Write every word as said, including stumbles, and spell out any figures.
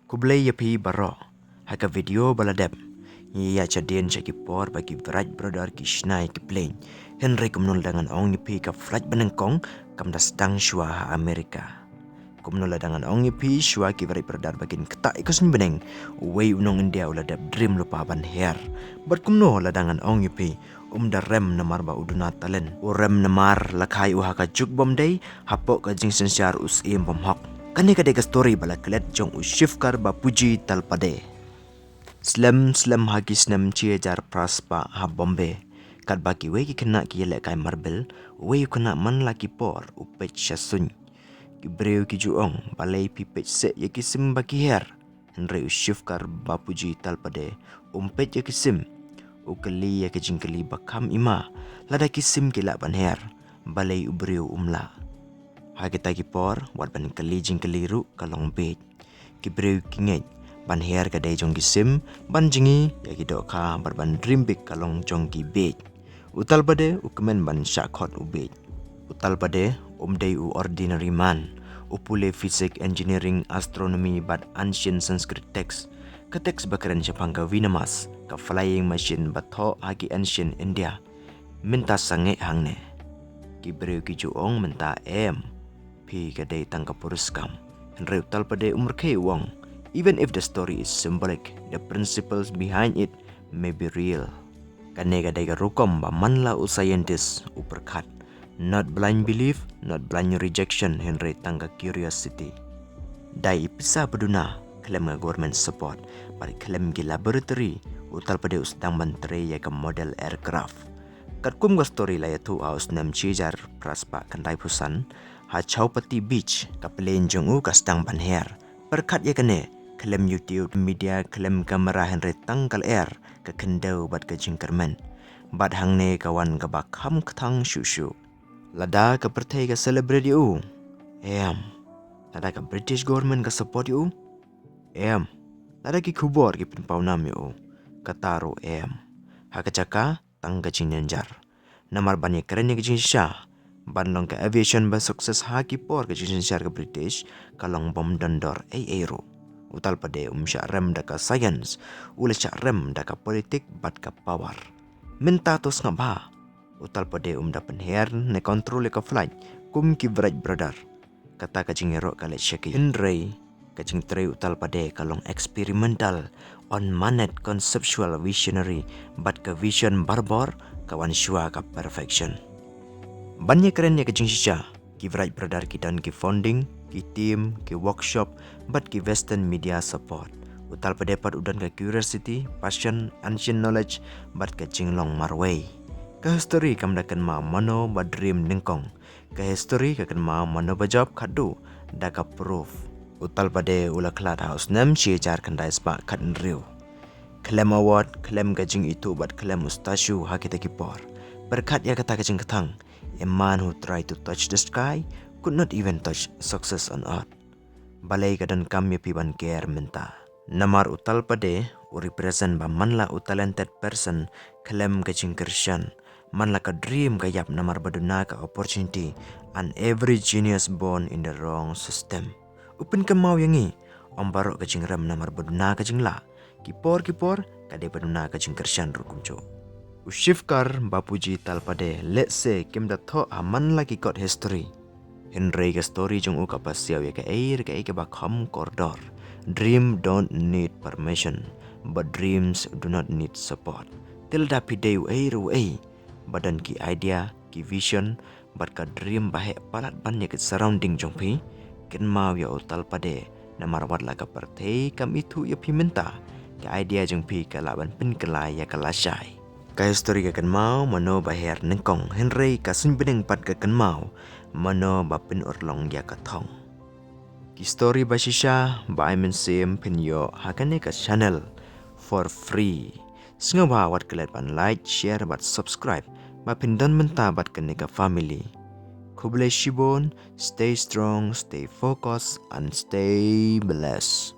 Khublei ïa phi baroh. Ha ka video ba la dep, ngi ïa shadien sha ki por ba ki Wright brother ki shna ïa ki plane. Hynrei kumno lada ngan ong ïa phi, ka flight ba nyngkong kam da sdang shuwa ha America. Kumno lada ngan ong ïa phi, shuwa ki Wright brother ba kin ktah ïa ka suiñbneng, uwei u nong India u la dep dream lypa ban her. Bad kumno lada ngan ong ïa phi, um da rem namar ba u duna talent. U rem namar la kha ïa u ha ka juk bym dei, hapoh ka jingsynshar u syiem bymhok. Kane ka dei ka story ba la klet jong u Shivkar Bapuji Talpade. Slem slem ha ki snem shi hajar phra spah ha Bombay, katba kiwei ki khynnah ki ïalehkai marble, uwei u khynnah man la ki por u peit sha suiñ. Ki briew ki ju ong, balei phi peit seh ïa ki sim ba ki her? Hynrei u Shivkar Bapuji Talpade um peit ïa ki sim. U kylli ïa ka jingkylli ba kham ima, lada ki sim ki lah ban her, balei u briew um lah? Ha kita ki por, wat ban kylli jingkylli ruh ka long bieit. Ki briew ki ngeit ban her ka dei jong ki sim, ban jngi ïa ki dohkha bad ban dream big ka long jong ki bieit. U Talpade u kmen ban shah khot u bieit. U Talpade um dei u ordinary man. U pule physics, engineering, astronomy bad ancient Sanskrit text. Ka text ba kren shaphang ka Vinamas, ka flying machine ba thoh ha ki ancient India. Mynta sangeh hangne. Ki briew ki ju ong mynta em, phi ka dei tang ka puriskam. Hynrei u Talpade um rkhie, u ong, even if the story is symbolic, the principles behind it may be real. Kane ka dei ka rukom ba man la u scientist u pyrkhat. Not blind belief, not blind rejection, hynrei tang ka curiosity. Da i pisa ba duna, khlem ka government support, bad khlem ki laboratory, u Talpade u sdang ban trei ïa ka model aircraft. Katkum ka story la ïathuh, ha u snem shi hajar phra spah khyndai phew san, ha Chhaupati Beach, ka plane jong u ka sdang ban her. Pyrkhat ïa kane, khlem YouTube, media, khlem camera, hynrei tang ka lyer, ka khyndew bad ka jingkyrmen. Bad hangne ka wan kaba kham kthang shuh shuh. Lada ka pyrthei ka celebrate ïa u, em. Lada ka British government ka support ïa u, em. Lada ki khubor ki pynpaw nam ïa u, kata ruh em. Ha ka jaka, tang ka jingjynjar. Namar ban ïakren ïa ka jingshisha, ban long ka aviation ba success ha ki por ka jingsynshar ka British, ka long bym don dor ei ei ruh. U Talpade um shah rem da ka science, u la shah rem da ka politik bad ka power. Mynta to sngap bha. U Talpade um da pynher ne control ïa ka flight kum ki Wright brother. Kata ka jingïaroh ka leit sha ki. Hynrei ka jingtrei u Talpade ka long experimental, unmanaged, conceptual, visionary, bad ka vision barabor ka wan shuwa ka perfection. Ban ïakren ïa ka jingshisha, ki Wright brother ki don ki funding, ki team, ki workshop, bad ki Western media support. U Talpade pat u don ka curiosity, passion, ancient knowledge, bad ka jinglong marwei. Ka history kam da kynmaw mano ba dream nyngkong. Ka history ka kynmaw mano ba jop khadduh da ka proof. U Talpade u la khlad ha u snem shi hajar khyndai spah khathynriew. Khlem award, khlem ka jingithuh bad khlem u statue ha kita ki por. Pyrkhat ïa kata ka jingkthang, a man who tried to touch the sky could not even touch success on earth. Balei ka donkam ïa phi ban care mynta? Namar u Talpade u represent ba man la u talented person khlem ka jingkyrshan. Man la ka dream ka ïap namar ba duna ka opportunity, and every genius born in the wrong system. U pynkynmaw ïa ngi, ym baroh ka jingrem namar ba duna ka jinglah. Ki por ki por ka dei ba duna ka jingkyrshan ruh kumjuh. U Shivkar Bapuji Talpade, let's say, kim da thoh ha man la ki kot history. Hynrei ka story jong u ka pasiaw ïa kaei re kaei kaba kham kordor. Dream don't need permission, but dreams do not need support. Te lada phi dei uei re uei ba don ki idea, ki vision, bad ka dream ba heh palat ban ïa ka surrounding jong phi, kynmaw ïa u Talpade, namar wat la ka pyrthei kam ithuh ïa phi mynta, ka idea jong phi ka lah ban pynkylla ïa ka lashai. Ka history ka kynmaw mano ba her nyngkong, hynrei ka suiñbneng pat ka kynmaw mano ba pynurlong ïa ka thong. Ki story ba shisha ba ai mynsiem phin ïoh ha kane ka channel for free. Sngewbha wat klet ban like, share bad subscribe ba phin don mynta bad kane ka family. Khublei shibun, stay strong, stay focused and stay blessed.